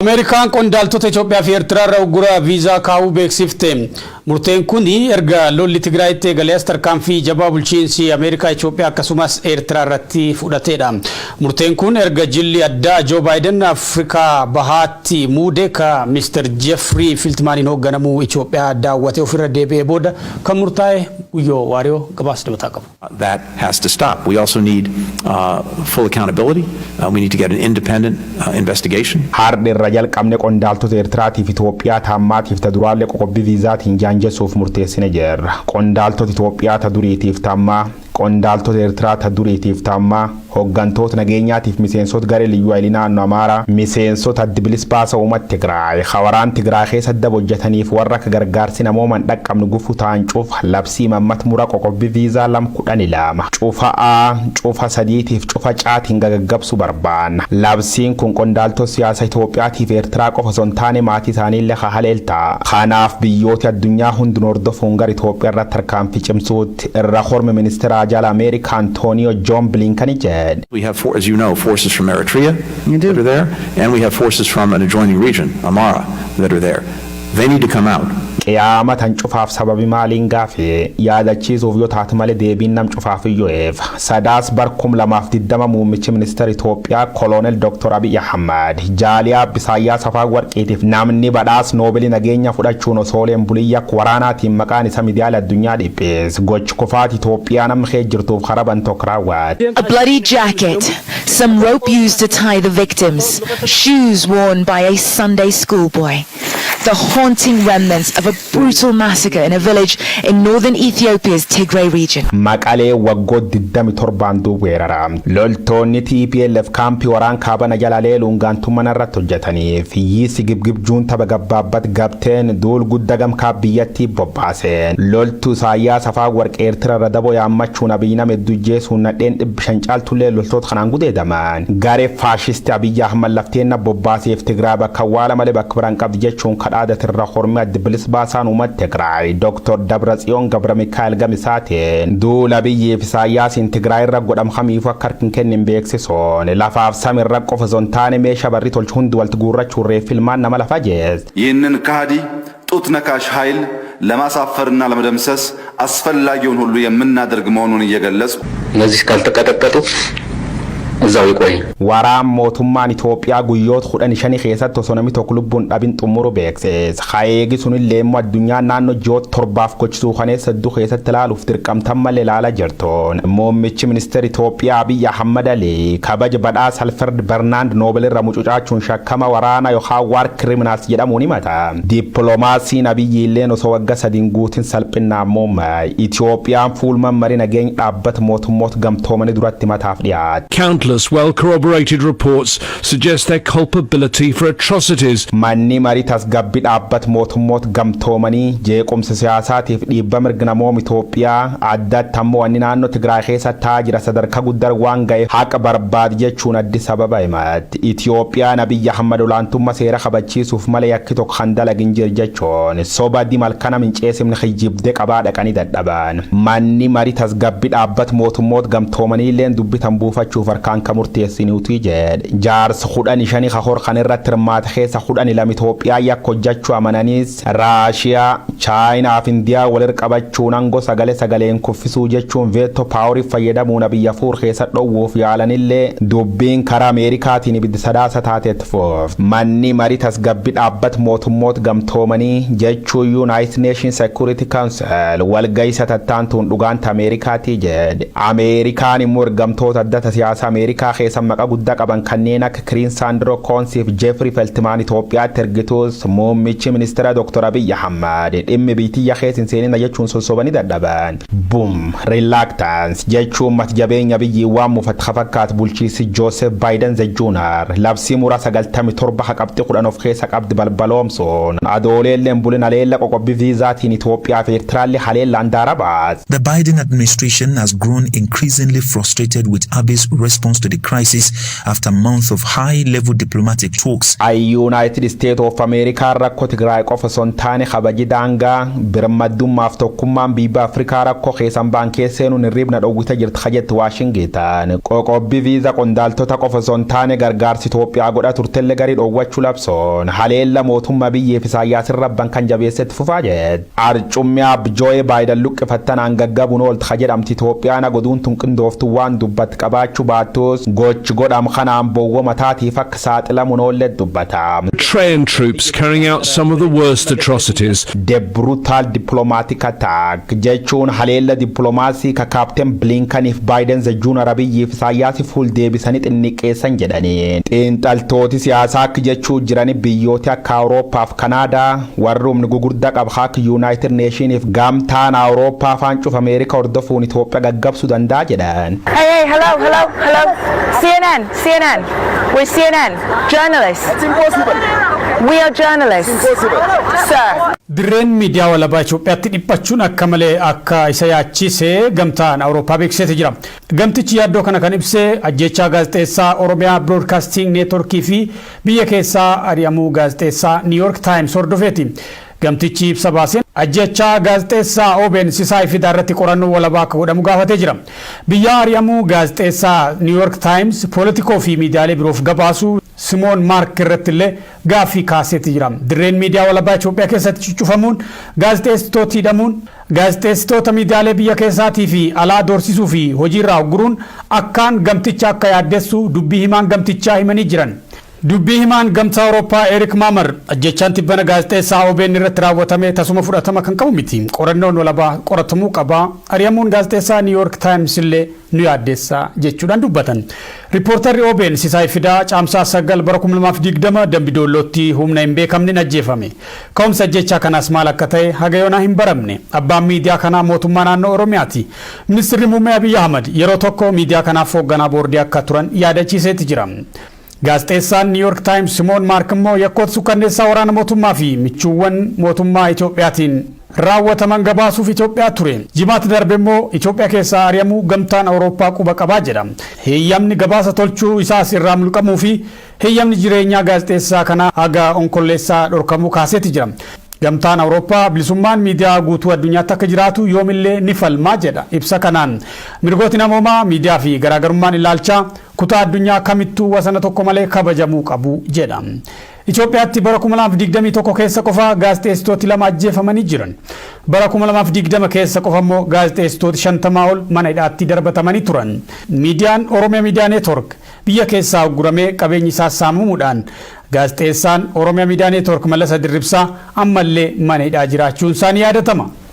Ameerikaan qondaaltota Itoophiyaa fi Eertiraa irra uggura viizaa kaa'uu beeksifte. Murteen kun erga lolli Tigraayitti eegalee as tarkaanfii jabaa bulchiinsi Ameerikaa Itoophiyaa akkasumas Eertiraa irratti fudhatedha. Murteen kun erga jilli addaa Joo Baayiden Afrikaa Bahaatti muude ka Mr. Jeffrey Filtmaaniin hoogganamu Itoophiyaa daawwatee ofirra deebi'ee booda kan murtaa'e. Guyyoo Waariyoo gabaasa dabalataa qabu. That has to stop. We also need full accountability. We need to get an independent investigation. Hardhi irra jalqabne qondaaltota Eertiraatiif Itoophiyaa taammaatiif ta duraallee qoqobbii viizaatiin jaanjessuuf murteessine jirra. Qondaaltota Itoophiyaa ta duriitiif taammaa, qondaaltota Eertiraa ta duriitiif taammaa, hooggantoota nageenyaatiif miseensota garee liyyuu hayilii naannoo Amaaraa, miseensota Adda Bilisa Baasa Uummata Tigraay, hawaraan Tigraay keessa daba hojjetaniif warra akka gargaarsi namooman dhaqqabnu gufu ta'an cufa labsii mammat mura qoqobbii viizaa 2 12 cufa A, cufa sadiitiif cufa caatiin gagaggabsuu barbaanna. Labsiin kun qondaaltota siyaasa Itoophiyaatiif Eertiraa qofa osoo hin taane maatii isaaniillee haleelta. Kanaaf biyyooti addunyaa hundinuu hordofuun gara Itoophiyaa irratti tarkaanfii cimsuutti irra horme ministeera jala Ameerikaa Antooniyoo Joon Blinkani jedhe. We have, as you know, forces from Eritrea that are there, and we have forces from an adjoining region, Amhara, that are there. They need to come out. Qiyaama tan cufaaf sababi maaliin gaafe yaadachiisuuf yoo taate malee deebiin nam cufaaf iyyuu eeva. Sadaas bar 2020 muummichi ministeera Itoophiyaa Kolonel Dr. Abiy Ahmad jaaliyaa Isaayyaas Afwerqiitiif namni badhaas Noobilii nageenya fudhachuun osooleen buliyya waraanaatiin maqaan isa miidiyaalee addunyaa dhiphees gochi kufaati Itoophiyaa namni kee jirtuuf karaban tokko raawwate. A bloody jacket, some rope used to tie the victims, shoes worn by a Sunday schoolboy. The haunting remnants of a brutal massacre in a village in northern Ethiopia's Tigray region. Maqalee waggoota 27 duub weerara. Loltoonni TPLF kaampii waraan kaabana jala leeluun gaantummaa irratti hojjetaniif hiyyiisi gibgibjuun tapha gabbaabbat gabteen duul guddaa gamkaa biyyattii bobbaaseen. Loltuu Isaayyaas Afwerqee Eertira irra daboo yaammachuun Abiyyi nama hedduu jeesuun nadheen 500 caaltullee loltoota kanaan gudeedaman. Garee faashisti Abiyyi Ahmad lafteenna bobbaaseef Tigraay bakka awwaala malee bakka biraan qabdi jechuun kadhaadatirra hormi Adda Bilisa Baasaan uummata Tigraay Dr. Dabratsiyoon Gabra Mikaa'el Gamisaatiin duula biyyiif Isaayyaasiin Tigraay irra godham kamiifuu akka harki hin kennin beeksisuun lafaaf samirra qofa osoo hin taane meeshaa barri tolchu hundi walitti guurrachuun reeffi ilmaan nama lafa jees. ይህንን ከሃዲ ጡት ነካሽ ኃይል ለማሳፈርና ለመደምሰስ አስፈላጊውን ሁሉ የምናደርግ መሆኑን እየገለጽኩ እነዚህ ካልተቀጠቀጡ እዛው ይቆይ። Waraan mootummaan Itoophiyaa guyyoota 15 keessatti osoo namni tokko lubbuun dhabin xumuru beeksise. Hayeegi sunillee immoo addunyaan naannoo ji'oota 7f gochisuu kaneessa hedduu keessatti ilaaluuf dirqamtan malee ilaalaa jirtuun. Muummichi ministeera Itoophiyaa Abiyyi Ahmad Ali kabaja badhaasa Alfred Bernaand Noobel irra mucucaachuun shakkama waraana yookaan war criminals jedhamuun himata. Dippiloomaasiin Abiyyi illeen osoo waggaa 3n guutin salphinnaan muummaa Itoophiyaan fuulman marii nageenya dhaabbata mootummoota gamtoomanii duratti mataaf dhiyaate. Countless well corroborated reports suggest their culpability for atrocities. Manni marii tasgabbii dhaabbata mootummoota gamtoomanii jeequmsa siyaasaatiif dhiibba mirga namooma Itoophiyaa addatti ammoo wanni naannoo Tigraay keessa ta'aa jira sadarkaa guddaa waan ga'eef haqa barbaad jechuun Addis Ababa himatti. Itoophiyaan Abiyyi Ahmad olaantummaa seera kabachiisuuf malee yakki tokko kan dalagin jir jechuun soba dimalkana minceesimni kijibdee qabaa dhaqanii dadhaban. Manni marii tasgabbii dhaabbata mootummoota gamtoomanii illeen dubbitan buufachuuf harkaan kan murteessinuuti jedhe. Jaarsa 15 kakor kan irratti hirmaate keessa 12 Itoophiyaa yakka hojjechuu amananiis Raashiyaa, Chaayinaa fi Indiyaa walirra qabachuun aangoo sagalee sagaleen kuffisuu jechuun veto powerii fayyadamuun biyya fuur keessa dhowwuuf yaalanillee dubbiin karaa Ameerikaatiin ibiddi sadaasa taatetti foof. Manni marii tasgabbii dhaabbata mootummoota gamtoomanii jechuu United Nations Security Council walgayisa tattaantuun dhugaanta Ameerikaatii jedhe. Ameerikaan immoo ergamtoota addata siyaasa Ameerikaa keessa maqaa guddaa qaban kanneen akka Kiriin Saandroo Koonsii fi Jeefrii Feltimaan Itoophiyaatti ergituus muummichi ministeera Dr. Abiyyi Ahmad dhimmi biitiyya keessa hin seenina jechuun sossobanii dadhaban. Boom reluctance jechuun mati jabeenya biyyi waan mufatti fakkaatu bulchiisi Joosef Baayiden the Junior labsii mura 97 haqabxii 10 of keessa qabdi balbaloomsuun adooleelleen bulin haleella qoqobbii viizaatiin Itoophiyaa fi Eertiraallee haleellaan daara baas. The Biden administration has grown increasingly frustrated with Abiy's response. response to the crisis after months of high-level diplomatic talks. United States of America rakkoo Tigraay qofa osoo hin taane kabaji daangaa birmaddummaaf tokkummaan biyya Afrikaa rakkoo keessan baan keesseenuun hirribna dhowwita jirti kajetti Waashingitan. Qoqqobbii viiza qondaaltota qofa osoo hin taane gargaarsi Itoophiyaa godha turtellee garii dhoowwachuu labsoon haleella mootummaa biyyeef Isaayyaas rabban kan jabeessetti fufaa jedhe. Arcummii abjoo'ee Baayiden luqqifattanaan gaggabuun oolti kajedhamti Itoophiyaan goduun tun qindooftu waan dubbatti qabaachuu baattus gochi godham kanaan bowwa mataatiif akka saaxilamuun oollee dubbata. Eritrean troops carrying out some of the worst atrocities. The brutal diplomatic attack jechuun haleella dippiloomaasii ka kaapteen Blinkaniif Baayiden Junior Abiyyiif Isaayyaas fuul deebisanii xinniqqeessan jedhanii. Xiinxaltooti siyaasaa akka jechuu jirani biyyooti akka Awuroopaaf Kanaadaa warri humni gugurdaa qabu akka United Nationiif gamtaan Awurooppaa afaan cufa Ameerikaa hordofuun Itoophiyaa gaggabsuu danda'a jedhan. Hey, hey, hello, hello, hello. CNN, CNN. We're CNN. Journalists. It's impossible. We are journalists. Impossible. Sir. Dirreen miidiyaa walabaa Itoophiyaatti dhiphachuun akka malee akka isa yaachise gamtaan Awurooppaa beeksiseeti jira. Gamtichi yaaddoo kana kan ibse ajjechaa gaazexeessaa Oromiyaa Broadcasting Networkii fi biyya keessaa ari'amuu gaazexeessaa New York Times hordofeeti. Gamtichi ibsa baaseen ajjechaa gaazexeessaa OBN Sisaay Fidaa irratti qorannoo walabaa akka godhamu gaafatee jira. Biyya ari'amuu gaazexeessaa New York Times, Politikoo fi miidiyaalee biroof gabaasu Simoon Maark irratti illee gaaffii kaaseeti jira. Dirreen miidiyaa walabaa Itoophiyaa keessatti cuccufamuun, gaazexeessitoota hidhamuun, gaazexeessitoota miidiyaalee biyya keessaatii fi alaa doorsisuu fi hojiirraa ugguruun akkaan gamticha akka yaaddessu dubbii himaan gamtichaa himanii jiran. Dubbii himaan gamtaa Awurooppaa Eric Mamer ajjechaan tibbana gaazexeessaa OBN irratti raawwatame tasuma fudhatama kan qabu miti. Qorannoon walabaa qoratamuu qaba. Ari'amuun gaazexeessaa New York Times illee nu yaaddeessa jechuudhaan dubbatan. Riippoortarri OBN Sisaay Fidaa Caamsaa 9 bara 2020 Dambi Doollootti humna hin beekamneen ajjeefame. Ka'umsa ajjechaa kanaas maal akka ta'e haga yoonaa hin baramne. Abbaan miidiyaa kanaa mootummaa naannoo Oromiyaati. Ministeerri muummee Abiyyi Ahmad yeroo tokko miidiyaa kanaaf hoogganaa boordii akka turan yaadachiiseeti jira. Gaazexeessaan New York Times Simoon Maark immoo yakkoota sukkanneessaa waraana mootummaa fi michuuwwan mootummaa Itoophiyaatiin raawwataman gabaasuuf Itoophiyaa ture. Jimaata darbe immoo Itoophiyaa keessaa ari'amuu gamtaan Awurooppaa quba qabaa jedha. Heeyyamni gabaasa tolchuu isaas irraa mulqamuu fi heeyyamni jireenyaa gaazexeessaa kanaa haga Onkolleessaa dhorkamuu kaaseeti jira. Gamtaan Awurooppaa bilisummaan miidiyaa guutuu addunyaatti akka jiraatu yoomillee ni falmaa jedha ibsa kanaan. Mirgooti namoomaa, miidiyaa fi garaagarummaan ilaalchaa kutaa addunyaa kamittuu wasana tokko malee kabajamuu qabu jedha. Itoophiyaatti bara 2021 keessa qofa gaazexeessitooti lama ajjeefamanii jiran. Bara 2020 keessa qofa immoo gaazexeessitooti 50 ol mana hidhaatti darbatamanii turan. Miidiyaan Oromiyaa Miidiyaa Neetwork biyya keessaa ugguramee qabeenyi isaa saamamuudhaan gaazexeessaan Oromiyaa Miidiyaa Neetwork Mallasa Dirribsaa ammallee mana hidhaa jiraachuun isaa ni yaadatama.